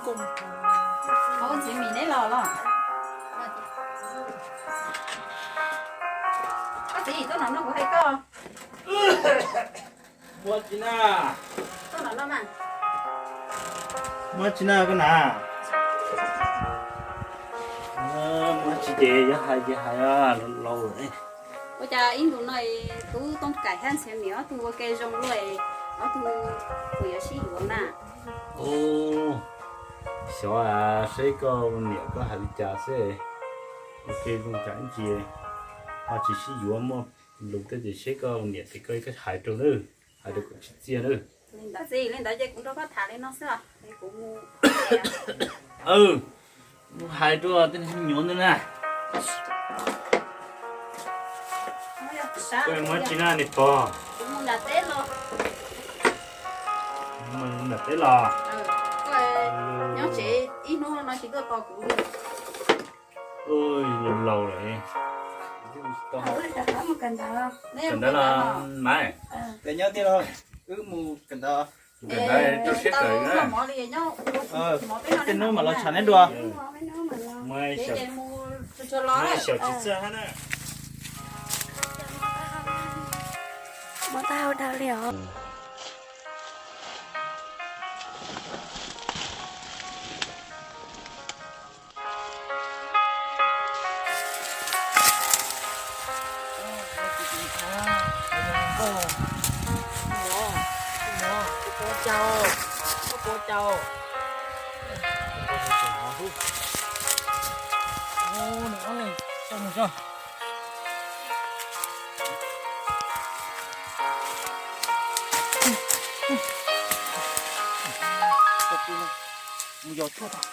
Ntxhiav Mis neb los los? Koj txiv, tuaj no mloog kuv hais koj. Muaj tsi na? Tuaj no los mas. Muaj tsi na koj na? Muaj tsi ces yuav hais ces hais, laus laus lawm. Ua cas ib ntus no Tub Tooj Kaim thiab Ntxhiav Mis ob tug ua ke zoo luaj, ob tug puas yuav sib yuav na? Ub, xyov, saib koj niam koj hais li cas xwb. Ua ke zoo cas ib ntsis ho tsis sib yuav, muaj lus tej ces seb koj niam ces koj hais rau nawb, hais rau kom tsim txiaj nawb. Li ntawd ces kuv nrog koj tham li no xwb os, kuv mus. Mus hais rau tej me nyuam ntawd na. Koj mus tsi na niam pog? Mus nram teb los. Nyob tsev ib hnub no tsis tuaj tos kuv li. Laus lawm. Kawm ntawv los mas. Nyob tiag los wb mus kawm ntawv. Kawm ntawv rau siab kawm na. Tej hnub mam los tsham neb dua. Muab tau dhau li os. Mus yos tshuaj tag.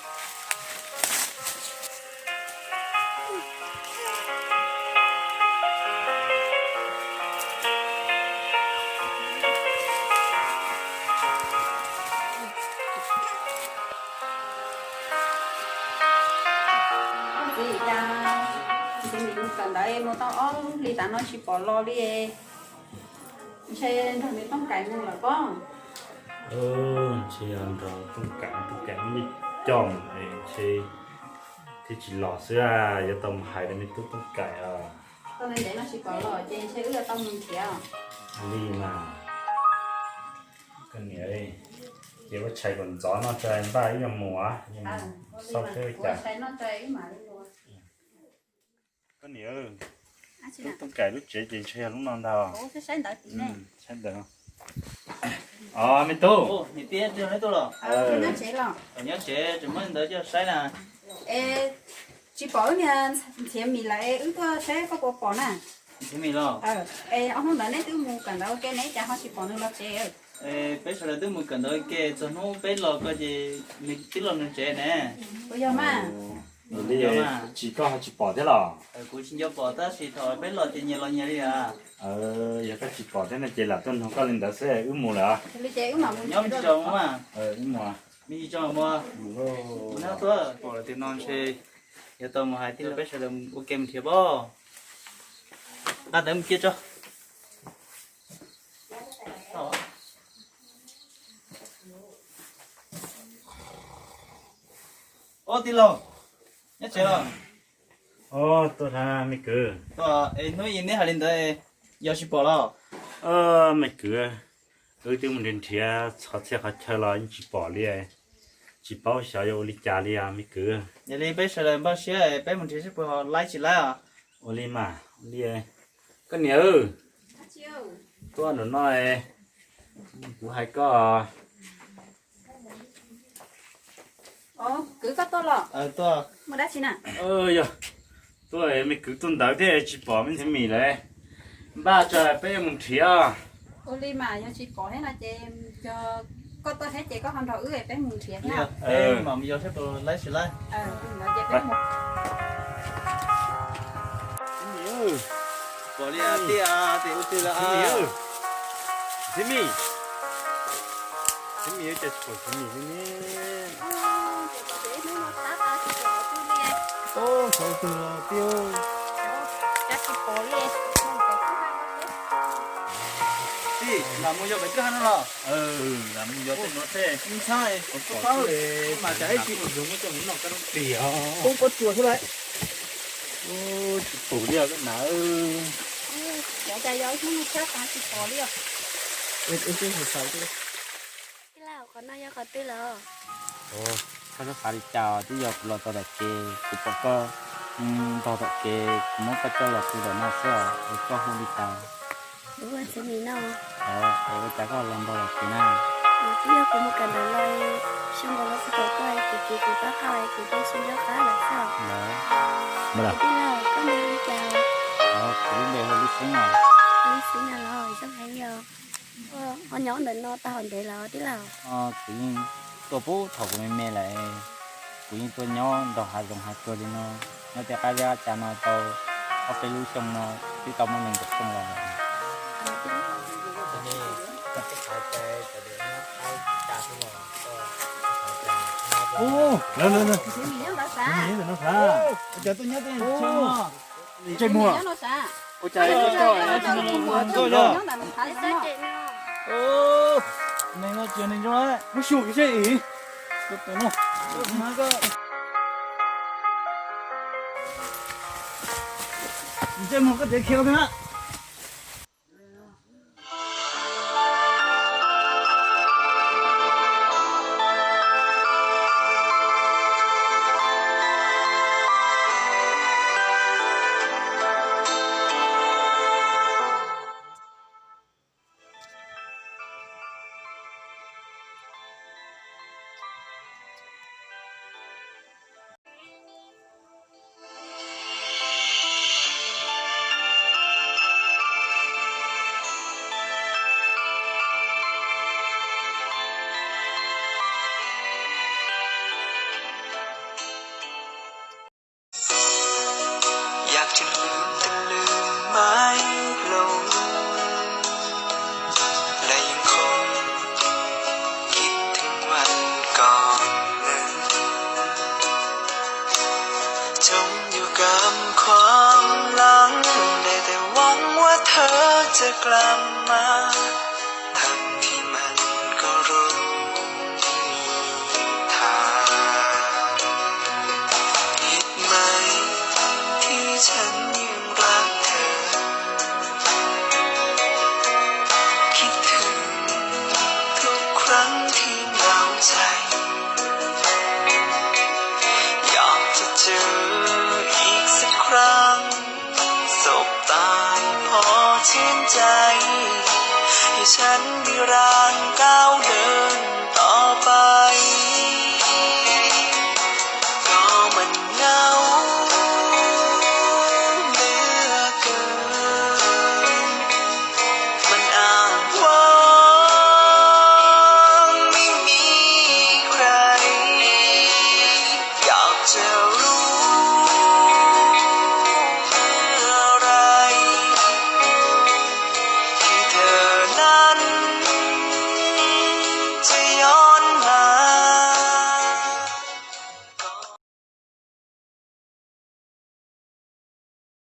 Koj txiv, cas ntxhiav mis mus kawm ntawv mus tau ob hlis tas no tsis pom los li. Ntshe nrog nws Tooj Kaim mus lawm pob. Ntshe yog nrog Tooj Kaim, Tooj Kaim muaj coj mus ntshe thiaj tsis los xwb. Yuav tau mus hais rau me tub Tooj Kaim os. Tau ntev ntev no tsis pom los ces ntshe wb yuav tau mus nrhiav. Li mas. Koj niam, ces ua tshais kom ntxov no tso npaj wb yuav mus, xauj seb ua cas. Koj niam, Tooj Kaim lub tsev ces ntshe yog lub no ntag. Saib ntawd. Os me tub, nyob tsev tseem muab ntawd coj saib na. Es tsis pom wb niag Ntxhiav Mis lawm es wb tuaj saib koj puas pom na. Ntxhiav Mis los? Es ob hnub ntawd neb twb mus kawm ntawv ua ke ne, cas ho tsis pom nws los tsev? Peb sawv daws twb mus kawm ntawv ua ke, txog hnub peb los ko ces nws twb los nws tsev ne. Puas yog mas? Tsis, koj ho tsis pom thiab los? Kuv tsis nco pom tab sis thaum peb los ces nyias los nyias li as. Yog koj tsis pom thiab no ces lam tuaj nug koj li ntawd xwb, wb mus lawm. Nyob me ntsis tso mus mas. Wb mus. Me ntsis tso mus. Mus nab tuaj. Pom lawm tias no ntshe yuav tau mus hais tias peb sawv daws ua ke mus nrhiav pob. Nqa ntawd mus cia tso. Ob tij laug, nyob tsev los? Tuaj hab me kwv. Es hnub ib neb hais li ntawd, yog tsis pom los? Me kwv, wb twb mus nrhiav nrhiav txhua txhia qhov chaw los yeej tsis pom li. Tsis paub xyov yuav ua li cas li os me kwv. Yog li peb sawv daws npaj siab peb mus nrhiav seb puas laib tsis laib os. Ua li mas, ua li. Koj niam, tuaj nram no, kuv hais koj. Kwv, koj tuaj los? Muaj dab tsi na? Yog, tuaj me kwv tuaj ntawd thiab tsis pom me ntxhiav mis lawm. Npaj tso peb mus nrhiav. Ua li mas yog tsis pom thiab no ces yog koj tuaj thiab ces koj ho nrog wb peb mus nrhiav thiab. Peb mam mus yos seb puas laib tsis laib. Pom li tiag tias ua twg lawm. Ntxhiav mis, ntxhiav mis, cas tsis pom ntxhiav mis li ne? Ub, ntxhiav twg los tiag. Cas tsis pom li. Tij, Lam mus yog pem twb hab no los? Lam mus yog tej no thiab. Ntshai, mas cas ib tsis mus zoo muab coj mus noj kab roob plig os. Poob pob tsuas xwb lawm. Tsis pum li os koj nam. Cov cas yog ib hnub noj tshab tas tsis pom li os. Tij laug, qhov no yog qhov twg los? Koj xav li cas? Twb yog kuv los txog tom kev kuv pom koj ntog tom kev, kuv muab koj coj los pw tom no xwb os, es koj hu li cas? Kuv hu Txiv Mis no. Es ua cas koj los ntog tom kev na? Twb yog kuv mus kawm ntawv los, xyoo ntawd los tsis pom koj, kuv txiv kuv pab qab es kuv thiaj sib nco qab lawm xwb os. Tij laug, koj npe hu li cas? Kuv lub npe hu Lub Xeeb os. Lub Xeeb na los zoo heev li os. Ho nyob ntawm no tau hov ntev lawm tij laug? Kuv yeej tuaj puag thaum kuv me me lawm, kuv yeej tuaj nyob nrog hav zoov hav tsuag li no, nyob tej qab zeb qab tsav no tau ob peb lub xyoo no, twb tau muaj nees nkaum xyoo los lawm. Ntsej muag, ua cas koj coj neeg no tsis yog neeg zoo, muab xyuas kiag seb. Ntsej muag koj tias khiav na.อยากจะลืมแต่ลืมไม่ลง และยังคงคิดถึงวันก่อนนั้น จมอยู่กับความหลัง ได้แต่หวังว่าเธอจะกลับมา ทั้งที่มันก็รู้ทาง ผิดไหมที่ฉันยังรักเธอ คิดถึงทุกครั้งที่เหงาใจ อยากจะเจออีกสักครั้ง สบตาพอชื่นใจ ให้ฉันได้รางก้าวเดินต่อไป ก็มันเหงาเหลือเกิน มันอ้างว้างไม่มีใคร อยากจะ